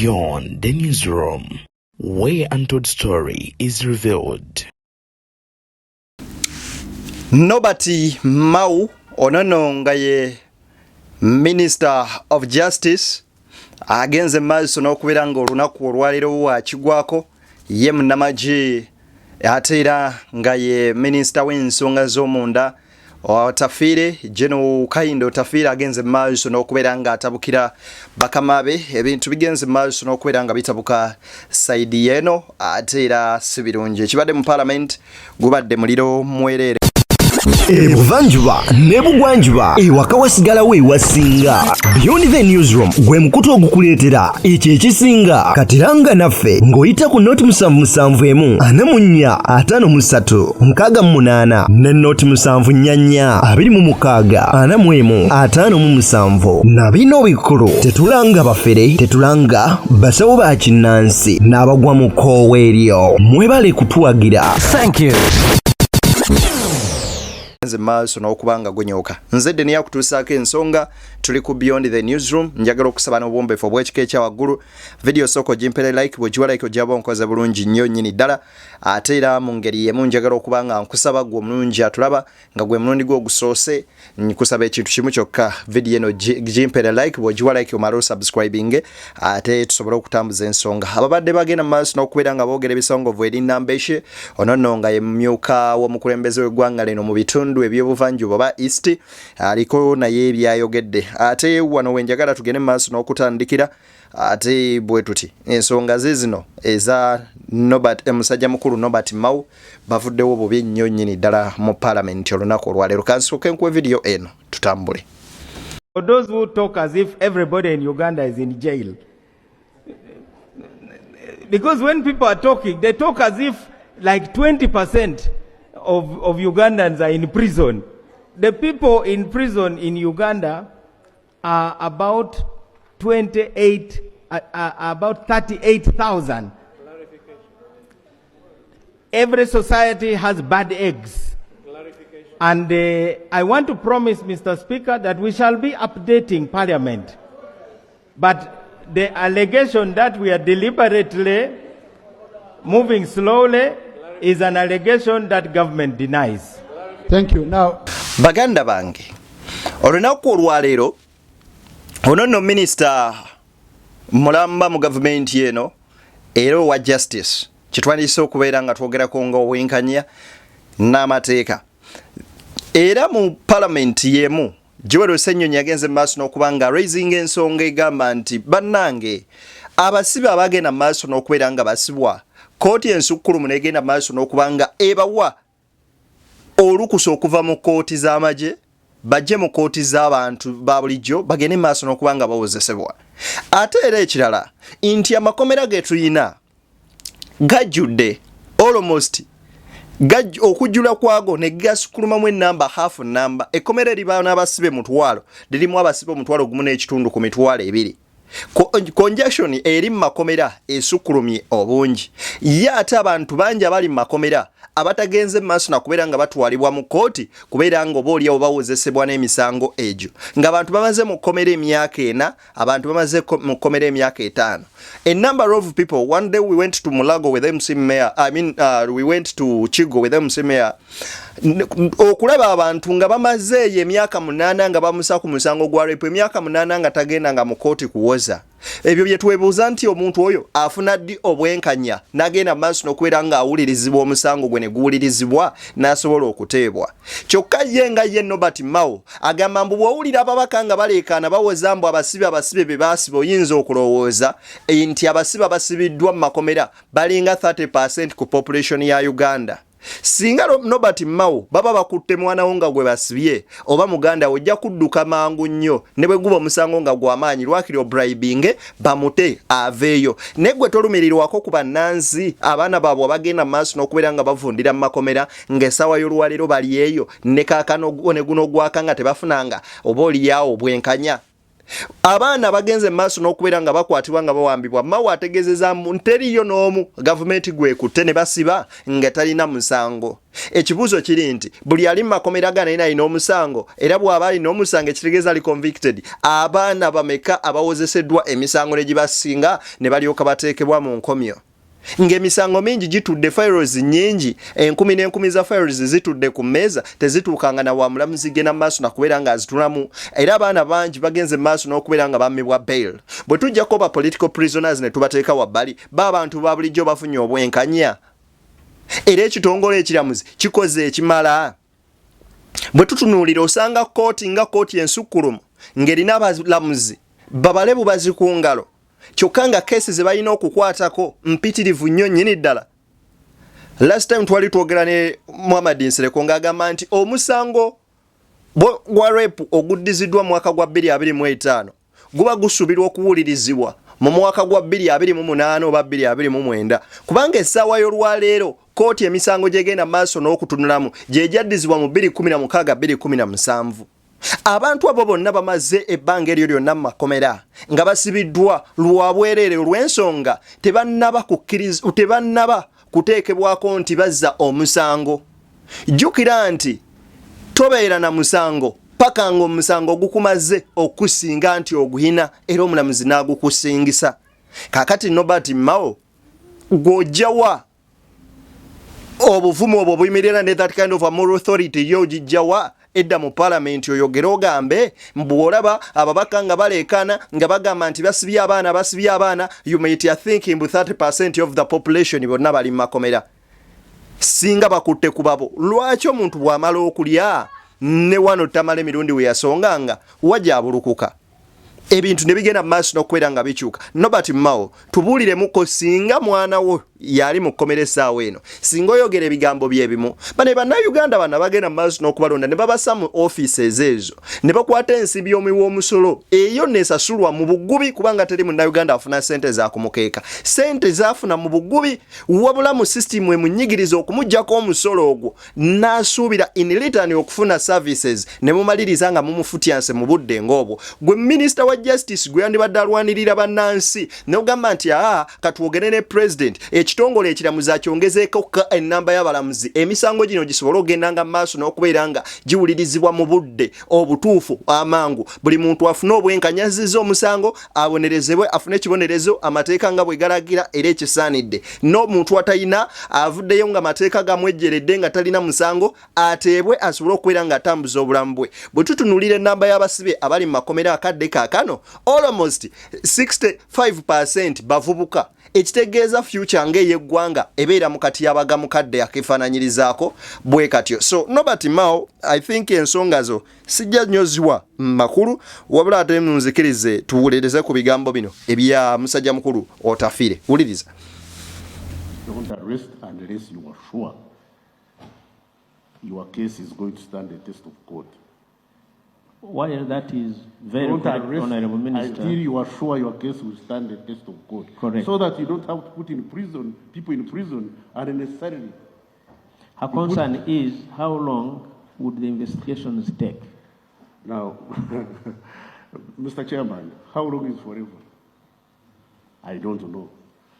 Beyond the Newsroom, where untold story is revealed. Norbert Mao ono nno nga ye Minister of Justice agenze maaso n'okubeera nga olunaku olwaleero wakigwako. Ye munnamagye ate era nga ye minisita w'ensonga z'omunda Otafiire, General Kahinda Otafiire, agenze maaso n'okubeera nga atabukira bakama be. Ebintu bigenze maaso n'okubeera nga bitabuka side yeeno, ate era si birungi. Ekibadde mu parliament gubadde muliro mwereere. Ebuvanjuba n'ebugwanjuba, ewaka wasigalawo ewasinga. Beyond the Newsroom gwe mukutu ogukuleetera ekyo ekisinga. Katiranga naffe ng'oyita ku 077 44 53 68 ne 074 26 41 57. Na bino bikulu: tetulanga bafere, tetulanga basawo ba kinnansi n'abagwa mu kkoowa eryo. Mwebale kutuwagira. Thank you. Nze maaso n'okuba nga gunyooka. Nze Deni akutuusaako ensonga. Tuli ku Beyond the Newsroom. Njagala okusaba n'obuwombeefu obw'ekika ekya waggulu, vidiyo sooka ogimpere like. Bw'ogiwa like, ojaba onkoze bulungi nnyo nnyini ddala. Ate era mu ngeri yemu njagala okuba nga nkusaba gwe omulungi atulaba nga gwe mulundi gwe ogusoose, nkusaba ekintu kimu kyokka: vidiyo eno gimpere like. Bw'ogiwa like, omale osubscribing, ate tusobole okutambuza ensonga. Ababadde bagenda mu maaso n'okubeera nga boogera ebisongovu eri Nambeshe, ono nno nga ye mumyuka w'omukulembeze w'eggwanga lino mu bitundu ebyobuvanjuba oba East, aliko naye byayogedde. Ate wano wenjagala tugende mu maaso n'okutandikira. Ate bwe tuti ensonga ze zino eza Norbert, musajja mukulu Norbert Mao bavuddewo bubi nnyo nnyini ddala mu paalamenti olunaku olwaleero. Kansooke nkuwe vidiyo eno, tutambule. For those who talk as if everybody in Uganda is in jail. Because when people are talking, they talk as if like 20% of Ugandans are in prison. The people in prison in Uganda are about 28, about 38,000. Every society has bad eggs. And I want to promise, Mr. Speaker, that we shall be updating Parliament. But the allegation that we are deliberately moving slowly is an allegation that government denies. Thank you. Now, Baganda bange, olunaku olwaleero ono nno minisita mulamba mu gavumenti eno era owa justice, kitwandise okubeera nga twogerako nga obwenkanya n'amateeka, era mu palamenti y'emu Joel Ssenyonyi yagenze mu maaso n'okuba nga raising ensonga egamba nti bannange, abasibe abagenda mu maaso n'okubeera nga basibwa, kooti ensukkulumu n'egenda mu maaso n'okuba nga ebawa olukusa okuva mu kooti z'amagye bajje mu kooti z'abantu ba bulijjo, bagende mu maaso n'okuba nga bawozesebwa. Ate era ekirala nti amakomera ge tuyina gajjudde almost okujjula kwago ne gasukulumamu enamba half namba. Ekkomera eriba n'abasibe 1000 lirimu abasibe 1500 ku 20,000. Congestion eri mu makomera esukkulumye obungi. Ye ate abantu bangi abali mu makomera abatagenze mu maaso nakubeera nga batwalibwa mu kooti kubeera nga oba oliawo bawozesebwa n'emisango egyo, ng'abantu bamaze mu kkomera emyaka 4, abantu bamaze mu kkomera emyaka 5. A number of people. One day we went to Mulago with MC Mayor, I mean, we went to Kigo with MC Mayor okulaba abantu nga bamaze eyo emyaka 8 nga bamusa ku musango gwa rape, emyaka 8 nga tagenda nga mu kooti kuwoza. Ebyo bye twebuuza nti omuntu oyo afuna ddi obwenkanya n'agenda mu maaso n'okubeera ng'awulirizibwa, omusango gwe ne guwulirizibwa n'asobola okuteebwa? Kyokka ye nga ye Norbert Mao agamba mbu bw'owulira ababaka nga baleekaana bawoza mbu abasibe, abasibe be baasiba, oyinza okulowooza nti abasibe abasibiddwa mu makomera balinga 30% ku population ya Uganda. Singa Norbert Mao baba bakutte mwana wo nga gwe basibye oba muganda, ojja kudduka mangu nnyo ne bwe guba omusango nga gw'amaanyi, lwakiri obribinge bamute aveeyo. Naye gwe tolumirirwako ku bannansi, abaana baabwe abagenda mu maaso n'okubeera nga bavundira mu makomera, ng'essaawa y'olwaleero bali eyo ne kaakano ne guno gwaka nga tebafunanga oba oliawo bwenkanya. Abaana bagenze mu maaso n'okubeera nga bakwatibwa nga bawambibwa. Mao ategeezeza nteriyo n'omu gavumenti gwekutte ne basiba nga talina musango. Ekibuuzo kiri nti buli ali mu makomera gano alina alina omusango, era bw'aba alina omusango ekitegeeza ali convicted. Abaana bameka abawozeseddwa emisango ne gibasinga ne balyoka bateekebwa mu nkomyo? Ng'emisango mingi gitudde, files nnyingi, enkumi n'enkumi za files zitudde ku mmeeza, tezituukanga na wa mulamuzi genda mu maaso nakubeera ng'azitulamu. Era abaana bangi bagenze mu maaso n'okubeera nga bammibwa bail. Bwe tujjako ba political prisoners ne tubateeka wabbali, ba abantu ba bulijjo bafunye obwenkanya? Era ekitongole ekiramuzi kikoze ekimala? Bwe tutunuulira osanga kkooti nga kkooti ensukkulumu ng'erina abalamuzi babale bubazi ku ngalo, kyokka nga keesi ze balina okukwatako mpitirivu nnyo nnyini ddala. Last time twali twogera ne Muhammad Nsereko ng'agamba nti omusango gwa rape oguddiziddwa mu mwaka gwa 2025 guba gusuubirwa okuwulirizibwa mu mwaka gwa 2028 oba 2029, kubanga essaawa y'olwaleero kkooti emisango gyegenda maaso n'okutunulamu gyegyaddizibwa mu 2016 2017. Abantu abo bonna bamaze ebbanga eryo lyonna mu makomera nga basibiddwa lwa bwereere olw'ensonga tebannaba kukkiriza, tebannaba kuteekebwako nti bazza omusango. Jjukira nti tobeera na musango paka ng'omusango gukumaze okusinga nti oguhina era omulamuzi n'agukusingisa. Kaakati Norbert Mao, gw'ojjawa obuvumu obwo obuyimirira ne that kind of a moral authority yo ogijjawa edda mu palamenti oyogere ogambe mbu olaba ababaka nga baleekaana nga bagamba nti basibye abaana, basibye abaana? You might are thinking mbu 30% of the population bonna bali mu makomera. Singa bakutte ku babo, lwaki omuntu bw'amala okulya ne wano tamala emirundi we yasonganga wajabulukuka ebintu ne bigenda mu maaso n'okubeera nga bikyuka? Norbert Mao, tubuuliremuko, singa mwana wo yali mu kkomera essaawa eno, singa oyogera ebigambo byebimu? Bane bannayuganda bano abagenda mu maaso n'okubalonda ne babasa mu offices ezo ne bakwata ensimbi y'omuwi w'omusolo eyo nesasulwa mu bugubi, kubanga teri munnayuganda afuna sente za kumukeeka, sente zafuna mu bugubi, wabula mu sisitimu emunyigiriza okumugjako omusolo ogwo n'asuubira in return okufuna services, ne mumaliriza nga mumufutyanse mu budde ng'obwo. Gwe minisita wa justice, gwe yandibadde alwanirira bannansi, nogamba nti aa katwogere ne president, ekitongole ekiramuzi akyongezeeko ennamba y'abalamuzi, emisango gino gisobole okugendanga mu maaso n'okubeera nga giwulirizibwa mu budde obutuufu amangu, buli muntu afune obwenkanya, azizza omusango abonerezebwe, afune ekibonerezo amateeka nga bwe galagira era ekisaanidde, n'omuntu atalina avuddeyo nga mateeka gamwejjeredde nga talina musango ateebwe asobole okubeera ng'atambuza obulamu bwe. Bwe tutunuulira ennamba y'abasibe abali mu makomera akadde kaakano, almost 65% bavubuka, ekitegeeza future ng'ey'eggwanga ebeera mu katyabaga mukadde akeefaananyirizaako bwe katyo. So Norbert Mao, I think ensonga zo sijja nnyo ziwa makulu, wabula ate munzikirize tuwulirize ku bigambo bino ebya musajja mukulu Otafiire. Wuliriza. Don't arrest unless you are sure your case is going to stand the test of court. While that is very Don't correct, arrest Honorable Minister. until you are sure your case will stand the test of court. Correct. So that you don't have to put in prison people in prison unnecessarily. Her concern is how long would the investigations take? Now, Mr. Chairman, how long is forever? I don't know.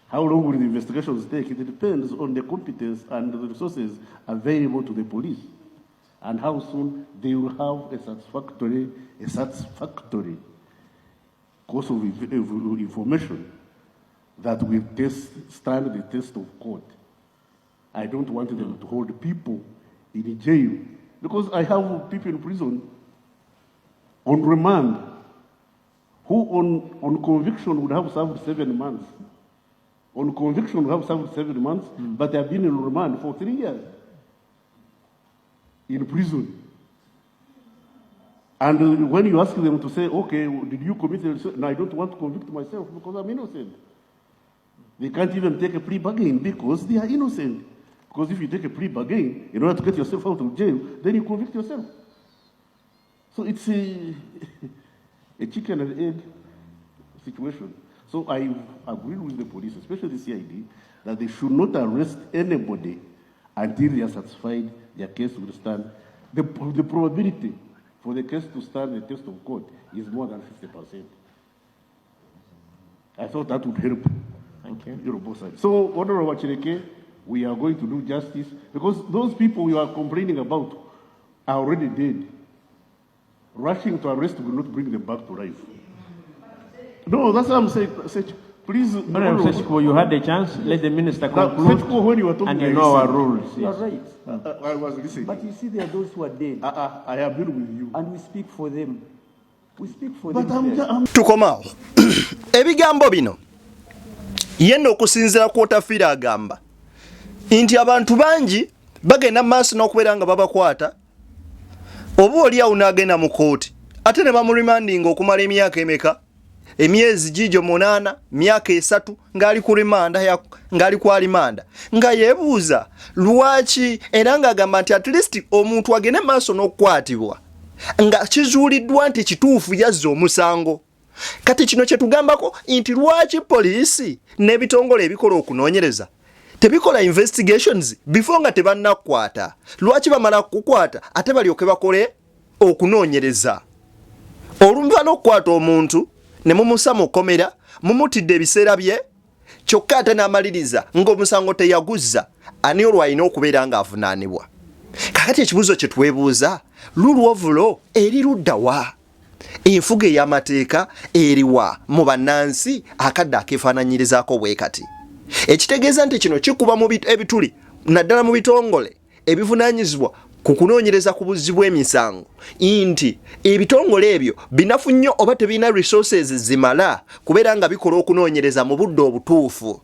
How long will the investigations take? It depends on the competence and the resources available to the police and how soon they will have a satisfactory course of information that will stand the test of court. I don't want them to hold people in jail because I have people in prison on remand who on conviction would have served 7 months. On conviction would have served 7 months, but they have been in remand for 3 years in prison. And when you ask them to say, "Okay, did you commit the," "No, I don't want to convict myself because I'm innocent." They can't even take a plea bargain because they are innocent. Because if you take a plea bargain in order to get yourself out of jail, then you convict yourself. So it's a chicken and egg situation. So I agree with the police, especially the CID, that they should not arrest anybody until they are satisfied their case will stand. The probability for the case to stand the test of court is more than 50%. I thought that would help. Thank you. You know, both sides. So, Honorable Wachineke, we are going to do justice because those people you are complaining about are already dead. Rushing to arrest will not bring them back to life. No, that's what I'm saying. Please, Honorable Sechiko, you had the chance. Let the minister Now, conclude. Sechiko, when you were talking, and I you know our listened. rules. You are Yes. right. I was listening. But you see, there are those who are dead, I have been with you. and we speak for them. We speak for But them. I'm, first. I'm Tukomaawo. Ebigambo bino ye nno okusinziira ku Otafiire agamba nti abantu bangi bagenda mu maaso n'okubeera nga babakwata, oba oli awo n'agenda mu kooti ate ne bamurimandinga okumala emyaka emeka, emyezi giigyo 8, myaka 3 ng'ali ku rimanda, ng'ali ku alimanda, nga yeebuuza lwaki, era ng'agamba nti at least omuntu agende mu maaso n'okukwatibwa nga kizuuliddwa nti kituufu yazza omusango. Kati kino kye tugambako nti lwaki poliisi n'ebitongole ebikola okunoonyereza tebikola investigations before nga tebannakukwata? Lwaki bamala kukukwata ate balyoke bakole okunoonyereza? Oluva n'okukwata omuntu ne mumusa mu kkomera, mumutidde ebiseera bye, kyokka ate n'amaliriza ng'omusango teyaguzza, ani olwo alina okubeera ng'avunaanibwa? Kakati ekibuuzo kye twebuuza, rule of law eri ludda wa? Enfuga ey'amateeka eriwa mu bannansi akadde akeefaananyirizaako bwe kati? Ekitegeeza nti kino kikuba mu ebituli naddala mu bitongole ebivunaanyizibwa ku kunoonyereza ku buzzi bw'emisango, nti ebitongole ebyo binafu nnyo oba tebirina resources zimala kubeera nga bikola okunoonyereza mu budde obutuufu.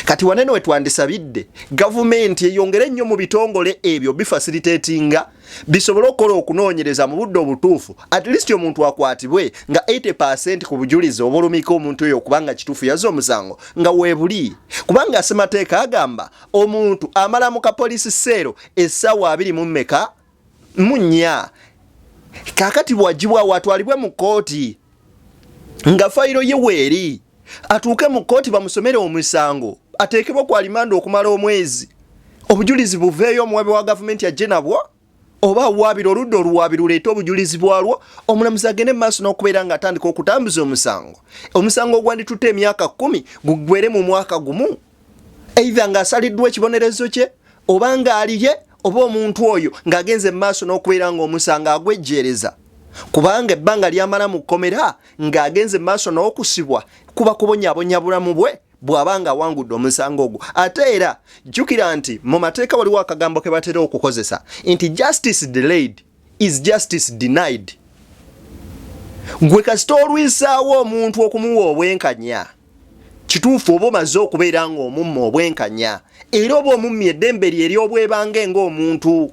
Kati wanene we twandisabidde gavumenti eyongere nnyo mu bitongole ebyo bifacilitatinga bisobole okukola okunoonyereza mu budde obutuufu, at least omuntu akwatibwe nga 80% ku bujulizi obulumika omuntu oyo okubanga kituufu yazza omusango nga weebuli, kubanga ssemateeka agamba omuntu amala mu kapoliisi seero essaawa abiri mu mmeka mu nnya. Kaakati bw'agibwawo atwalibwe mu kkooti nga fayiro ye weeri, atuuke mu kkooti bamusomere omusango, ateekebwe ku alimanda okumala omwezi, obujulizi buveeyo, omuwabi wa gavumenti ajje nabwo oba awaabira oludda oluwaabi luleete obujulizi bwalwo, omulamuzi agende mu maaso n'okubeera ng'atandika okutambuza omusango. Omusango ogwanditutte emyaka 10 guggwere mu mwaka gumu, either ng'asaliddwa ekibonerezo kye oba ng'aliye, oba omuntu oyo ng'agenze mu maaso n'okubeera ng'omusango agwejjeereza, kubanga ebbanga ly'amala mu kkomera ng'agenze mu maaso n'okusibwa kuba kubonyaabonya bulamu bwe bw'aba ng'awangudde omusango ogwo. Ate era jjukira nti mu mateeka waliwo akagambo ke batera okukozesa nti justice delayed is justice denied. Gwe kasita olwisaawo omuntu okumuwa obwenkanya, kituufu oba omaze okubeera ng'omumma obwenkanya, era oba omummye eddembe lye ery'obwebange ng'omuntu.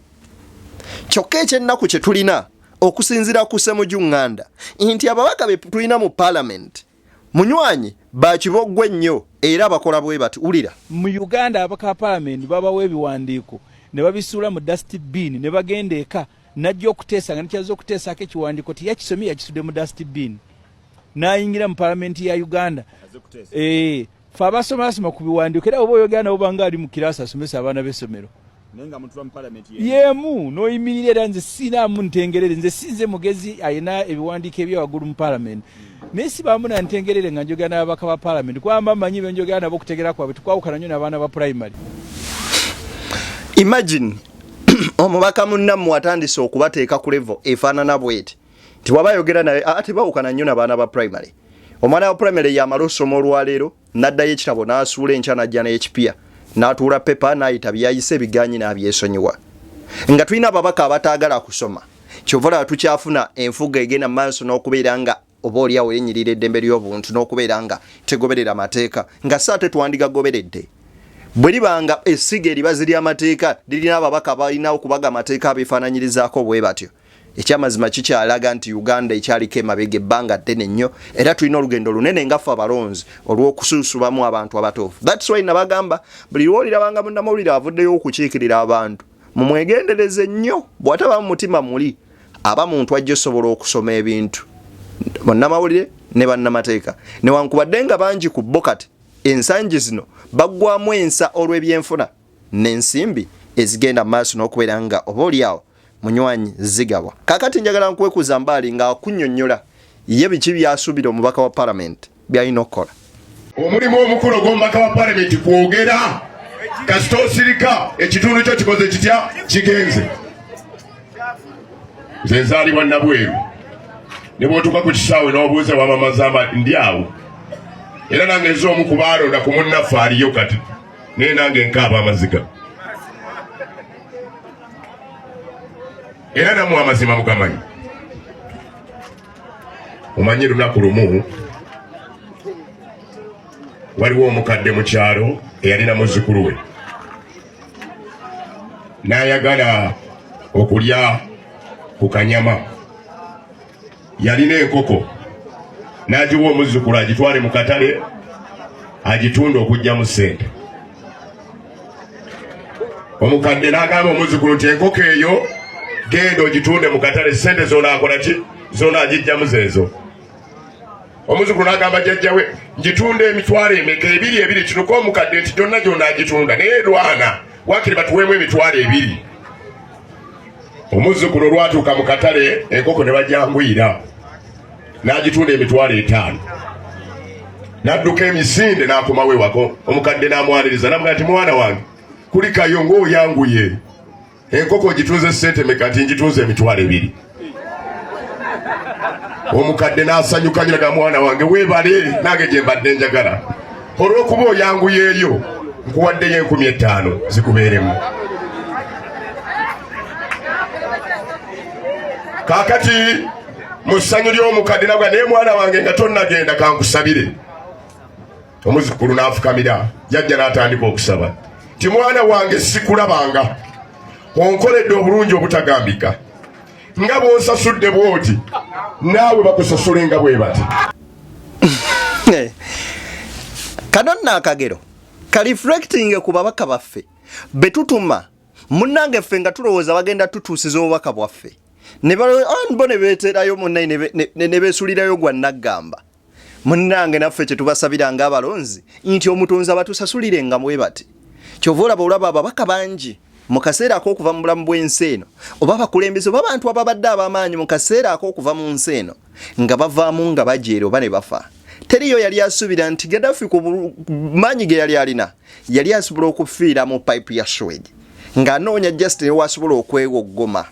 Kyokka ekyennaku kye tulina okusinziira ku Ssemujju Nganda nti ababaka be tulina mu paalamenti munywanyi bakiboggwe nnyo era bakola bwe bati. Wulira. Mu Uganda ababaka ba paalamenti babawa ebiwandiiko ne babisuula mu dust bin ne bagenda eka, najja okuteesa nga nekyaza okuteesaako ekiwandiiko teyakisomye, yakisudde mu dust bin n'ayingira mu paalamenti ya Uganda. Fe abasoma basoma ku biwandiiko, era oba oyogera nabo banga ali mu kiraasi asomesa abaana b'essomero yemu n'oyimirira. Era nze siinaamu ntengerere, nze sinze mugezi alina ebiwandiiko ebyawaggulu mu paalamenti, naye sibaamu na ntengerere nga njogera n'ababaka ba paalamenti, kubanga mmanyi benjogera nabo okutegeera kwabwe tukwawukana nnyo n'abaana ba primary. Imagine omubaka munnammwe atandise okubateeka ku level efaanana bweti nti waba ayogera naye ate bawukana nnyo n'abaana ba primary. Omwana wa primary yamala osoma olwaleero n'addayo ekitabo n'asuula, enkya n'ajja n'ekipya n'atuula pepa n'ayita byayise ebiganyi n'abyesonyiwa, nga tulina ababaka abataagala kusoma. Kyova olaba tukyafuna enfuga egenda mu maaso n'okubeera nga oba oliawo yenyirira eddembe ly'obuntu n'okubeera nga tegoberera amateeka, nga si ate twandigagoberedde bwe libanga essiga eribazi ly'amateeka lirina ababaka balina okubaga amateeka abeefaananyirizaako bwe batyo. Ekyamazima kikyalaga nti Uganda ekyaliko emabega ebbanga ddene nnyo, era tulina olugendo lunene nga ffe abalonzi olw'okusuusubamu abantu abatuufu. That's why nabagamba buli lwolirabanga munnamawulire avuddeyo okukiikirira abantu, mumwegendereze nnyo, bw'ataba mu mutima muli aba muntu ajja osobola okusoma ebintu. Bannamawulire ne bannamateeka, newankubadde nga bangi ku bo kati ensangi zino baggwamu ensa olw'ebyenfuna n'ensimbi ezigenda mu maaso n'okubeera nga oba oliawo. Munywanyi Zigabwa. Kakati njagala nkwekuza mbaali ng'akunnyonnyola ye biki by'asuubira omubaka wa palamenti by'alina okukola. Omulimu omukulu ogw'omubaka wa palamenti kwogera, kasita osirika ekitundu kyo kikoze kitya? Kigenze. Nze nzaalibwa Nabweru, ne bw'otuuka ku kisaawe n'obuuza wamamazamba ndi awo, era nange nze omu ku baalonda ku munnaffe aliyo kati, naye nange nkaaba amaziga. Era nammwe amazima mugamanyi. Omanyi lunaku lumu waliwo omukadde mu kyalo eyalina muzzukulu we, n'ayagala okulya ku kanyama. Yalina enkoko n'agiwa omuzzukulu agitwale mu katale agitunde okuggyamu ssente. Omukadde n'agamba omuzzukulu nti enkoko eyo genda ogitunde mu katale, ssente z'onaakola ki, z'onaagiggyamu zeezo. Omuzzukulu n'agamba jjajja we, ngitunda emitwalo emeka? Ebiri ebiri. Kinuka omukadde nti gyonna gy'onaagitunda, naye lwana waakiri batuweemu emitwalo ebiri. Omuzzukulu olwatuuka mu katale enkoko ne bajanguyira, n'agitunda emitwalo 5, n'adduka emisinde n'akomawo ewaka. Omukadde n'amwaniriza n'amugamba nti mwana wange kulikayo ng'oyanguye, enkoko ogitunze ssente meka? Nti ngitunze emitwalo 2. Omukadde n'asanyuka nnyo ga mwana wange weebale, nange gye mbadde njagala, olw'okuba oyanguyeeyo nkuwaddeyo 5000 zikubeeremu. Kaakati mu ssanyu ly'omukadde nagwa, naye mwana wange nga tonnagenda kankusabire. Omuzzukulu n'afukamira jjajja n'atandika okusaba ti mwana wange sikulabanga, onkoledde obulungi obutagambika, nga bw'onsasudde bw'oti naawe bakusasule nga bwe bati. Kano nno akagero kaliflecting ku babaka baffe betutuma. Munnange ffe nga tulowooza bagenda tutuusiza obubaka bwaffe, ne bo ne beeterayo munnaye ne beesulirayo gwa naggamba. Munnange naffe kye tubasabira ng'abalonzi nti omutonzi abatusasulire nga bwe bati. Kyova olaba ababaka bangi mu kaseera ak'okuva mu bulamu bw'ensi eno, oba abakulembeze oba abantu ababadde ab'amaanyi mu kaseera ak'okuva mu nsi eno, nga bavaamu nga bajeera oba ne bafa. Teriyo yali asuubira nti Gaddafi ku maanyi ge yali alina yali asobola okufiira mu pipe ya sewage ng'anoonya just ne wasobola okwewoggoma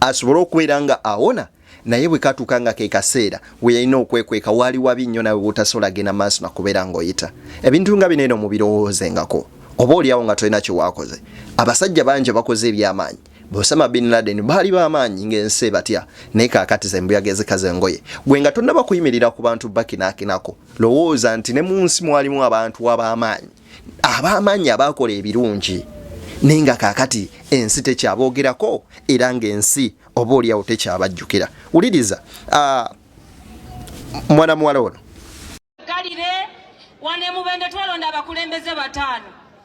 asobole okubeera nga awona, naye bwe katuuka nga ke kaseera we yalina okwekweka waali wabi nnyo, nawe bw'otasobola genda maaso nakubeera ng'oyita. Ebintu nga bino eno mubirowoozengako, oba oliawo nga tolina kye waakoze. Abasajja bangi bakoze eby'amaanyi. Osama bin Laden baali b'amaanyi ng'ensi ebatya, naye kaakati zembuyaga ezikaza engoye. Gwe nga tonnaba kuyimirira ku bantu bakinaakinako, lowooza nti ne mu nsi mwalimu abantu ab'amaanyi, ab'amaanyi abaakola ebirungi, naye nga kaakati ensi tekyaboogerako era ng'ensi oba oliawo tekyabajjukira. Wuliriza mwana muwala ono. Galire wano e Mubende twalonda abakulembeze 5,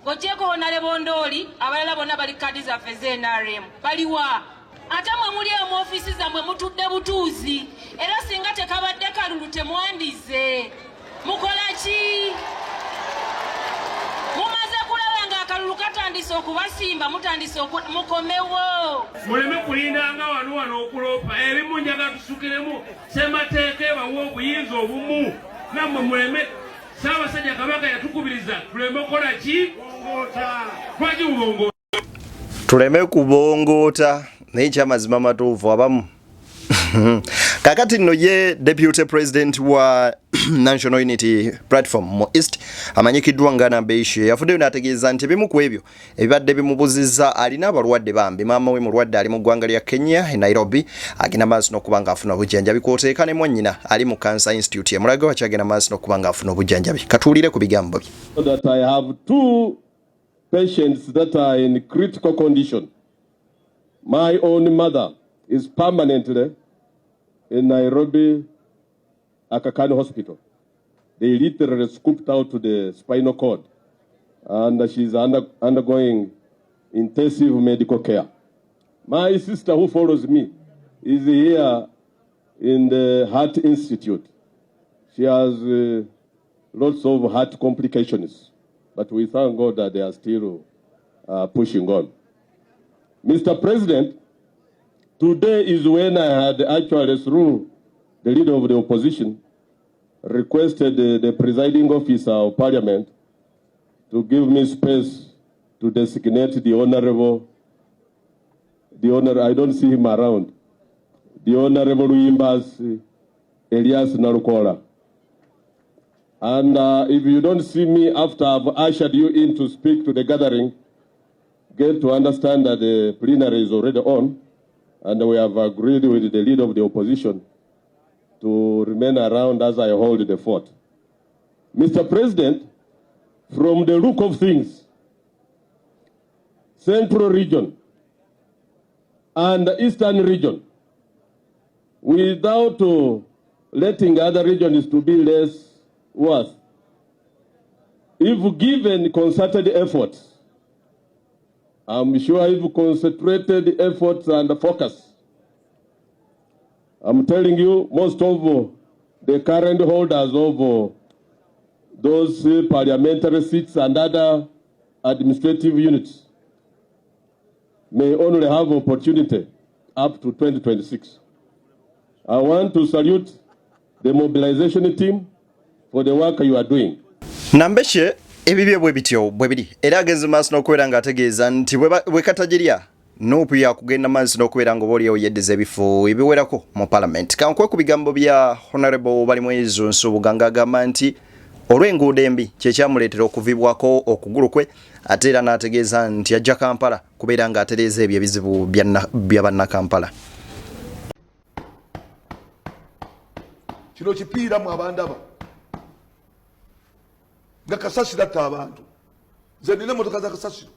ng'ogyeko Honorable Ndooli, abalala bonna bali kadi zaffe z'NRM baliwa? Ate mwe muli eyo mu ofiisi zammwe mutudde butuuzi, era singa tekabadde kalulu temwandize. Mukola ki? Mumaze kulaba ng'akalulu katandise okubasimba, mutandise mukomewo. Muleme kulindanga wano wano okuloopa ebimu, njagala tusukiremu ssemateeka ebawa obuyinza obumu, nammwe muleme. Ssaabasajja Kabaka yatukubiriza tuleme okukola ki? Lwaki bubongoota? Tuleme kubongoota, naye ekyamazima matuufu abamu. Kakati nno ye Deputy President wa National Unity Platform mu East amanyikiddwa nga Nambeshe yavuddeyo n'ategeeza nti ebimu ku ebyo ebibadde bimubuzizza, alina abalwadde bambi, maama we mulwadde ali mu ggwanga lya Kenya e Nairobi, agenda maaso n'okuba ng'afuna obujjanjabi, kw'oteeka ne mwannyina ali mu Cancer Institute e Mulago akyagenda maaso n'okuba ng'afuna obujjanjabi. Katuwulire ku bigambo bye. That I have 2 patients that are in critical condition. My own mother is permanently in Nairobi Aga Khan Hospital. They literally scooped out the spinal cord and she's undergoing intensive medical care. My sister who follows me is here in the Heart Institute. She has lots of heart complications, but we thank God that they are still pushing on. Mr. President, Today is when I had actually, through the leader of the opposition, requested the presiding officer of parliament to give me space to designate the honorable, I don't see him around, the Honorable Luyimbas Elias Nalukoola. And if you don't see me after I've ushered you in to speak to the gathering, get to understand that the plenary is already on, and we have agreed with the leader of the opposition to remain around as I hold the fort. Mr. President, from the look of things, Central Region and the Eastern Region, without letting other regions to be less worth, if given concerted efforts, I'm sure if concentrated efforts and focus, I'm telling you, most of the current holders of those parliamentary seats and other administrative units may only have opportunity up to 2026. I want to salute the mobilization team for the work you are doing. Nambeshe ebibye bwe bityo bwe biri, era agenze maaso n'okubeera ng'ategeeza nti bwe katagirya NUP yakugenda maaso n'okubeera nga oba oliawo yeddiza ebifo ebiwerako mu palamenti. Kankuwe ku bigambo bya Honorable Balimwezo Nsubuga ng'agamba nti olw'enguudo embi kyekyamuleetera okuvibwako okugulu kwe, ate era n'ategeeza nti ajja Kampala kubeera ng'atereeza ebyo ebizibu bya bannakampala. Kino kipiira mu abandaba nga kasasiro atta abantu. Nze nina emotoka za kasasiro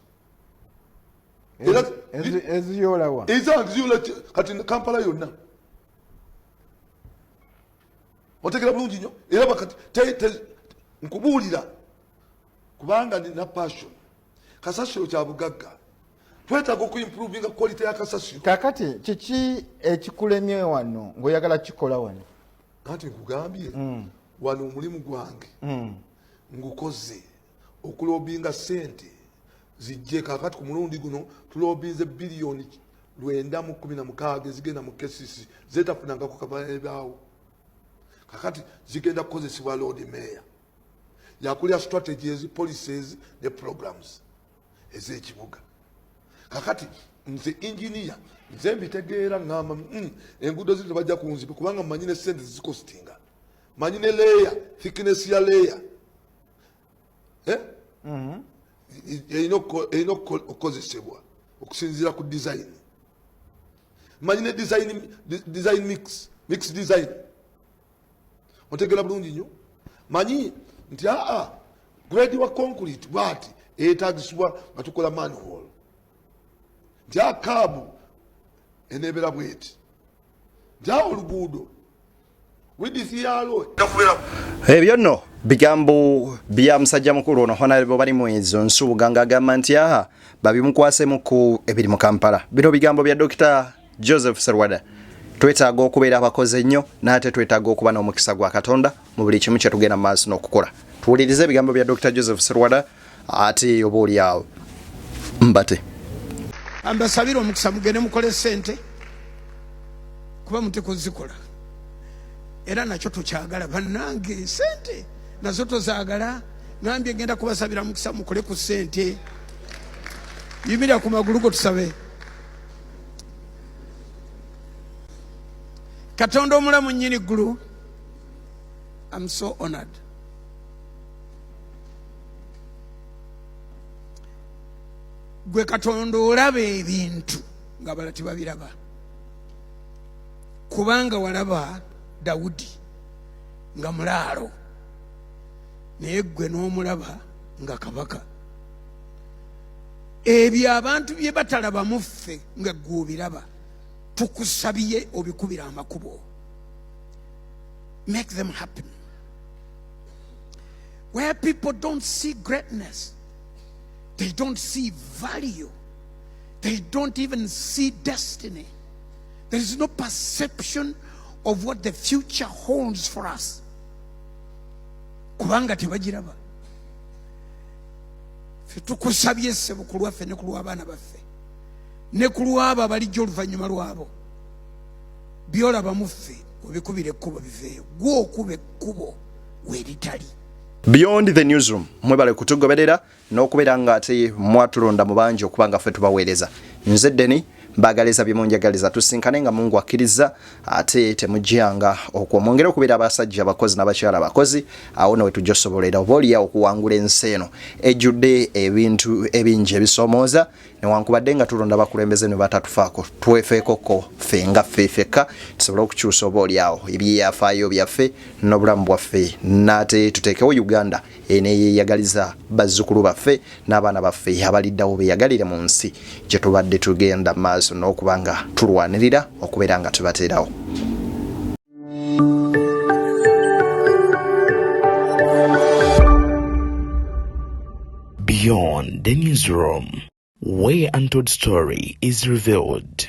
eziyolawa eziyoola kati Kampala yonna otegera bulungi nnyo, era bakati nkubuulira kubanga nina passion. Kasasiro kya bugagga, twetaaga okuimprovinga quality ya kasasiro. Kakati kiki ekikulemye wano ng'oyagala kikola wano? Kati nkugambye wano omulimu gwange ngukoze okulobinga sente zijje. Kakati ku mulundi guno tulobinze 916 biliyoni ezigenda mu KCC zetafunangako kabaebaawo. Kakati zigenda kukozesebwa Lord Mayor yakulya strategies, policies ne programs ez'ekibuga. Kakati nze engineer, nze mbitegeera, ngamba enguudo ziri tebajja kunziba kubanga manyi ne sente zikostinga, manyi ne layer, thickness ya layer, eh? Erina okukozesebwa okusinziira ku design, manyi ne design mix design, otegera bulungi nnyo. Manyi nti aa grade wa concrete bwati eyetagisibwa nga tukola manhole, nti aa kerb enebeera bweti, nti aa oluguudo width yalwo. Ebyo nno bigambo bya musajja mukulu ono Honorable Balimwezo Nsubuga ng'agamba nti aha babimukwasemu ku ebiri mu Kampala. Bino bigambo bya Dr. Joseph Serwada. Twetaaga okubeera abakozi ennyo, n'ate twetaaga okuba n'omukisa gwa Katonda mu buli kimu kye tugenda mu maaso n'okukola. Tuwulirize ebigambo bya Dr. Joseph Serwada, ate oba oli awo mbate. Ambasabire omukisa, mugende mukole sente kuba mutekuzikola, era nakyo tukyagala. Bannange, sente nazo tozaagala. Ngambye ngenda kubasabira mukisa mukole ku sente. Yimirira ku magulu go tusabe. Katonda omulamu nnyini ggulu, I'm so honored. Gwe Katonda olaba ebintu nga bala tebabiraba, kubanga walaba Dawudi nga mulaalo, naye gwe n'omulaba nga kabaka. Ebyo abantu bye batalaba mu ffe nga gwe obiraba, tukusabye obikubira amakubo. Make them happen where people don't see greatness, they don't see value, they don't even see destiny. There is no perception of what the future holds for us kubanga tebagiraba. Ffe tukusabye, ssebo, ku lwaffe ne ku lw'abaana baffe ne ku lwabo abalijja oluvannyuma lwabo. Byolaba muffe obikubira ekkubo biveeyo, gwe okuba ekkubo weritali. Beyond the Newsroom, mwebale kutugoberera n'okubeera nga ate mwatulonda mu bangi okuba nga ffe tubaweereza. Nze Deni mbagaliza byemunjagaliza, tusinkane nga Mungu akkiriza, ate temujjanga okwo mwongere okubeera abasajja abakozi n'abakyala abakozi, awo no wetujja osobolera oba oliawo okuwangula ensi eno ejjudde ebintu ebingi ebisoomooza. Newankubadde nga tulonda abakulembeze ne batatufaako, twefeekoko ffe nga ffe fekka tusobole okukyusa oba oliawo ebyeyafaayo byaffe n'obulamu bwaffe, n'ate tuteekewo Uganda eneyeyagaliza bazzukulu baffe n'abaana baffe abaliddawo beyagalire mu nsi gye tubadde tugenda maaso n'okuba nga tulwanirira okubeera nga tubateerawo. Beyond the Newsroom, where untold story is revealed.